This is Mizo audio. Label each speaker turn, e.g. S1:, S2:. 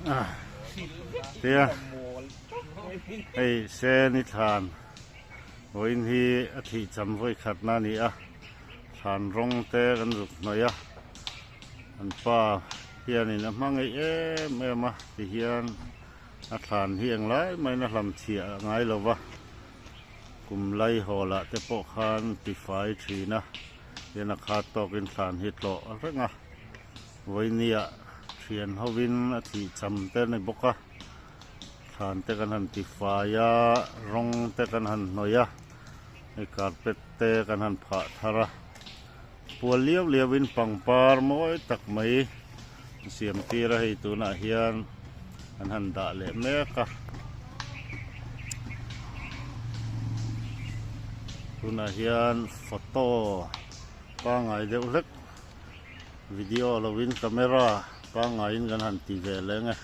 S1: Tia hei Seni thlan vawiin hi a thih cham vawi khatna a ni a thlan rawng te kan zuk hnawih a an pa hianin a hma ngeih em em a tihian a thlan hi englai maiin a hlam chhiah a ngai lo va kum lai haw lah te pawh khan tifai thin a tihian a khat tawkin thlan hi tlawh reng a. Vawinia thian hovin a thih cham te a ni bawk a, thlan te kan han ti fai a, rawng te kan han hnawih a, hei carpet te kan han phah thar a, pual liau liau in pangpar mawi tak mai an siam tir a hei tunah hian an han dah leh mek a, tunah hian photo pangngai deuh hlek. Video lovin camera pangngaiin kan han ti ve leng e.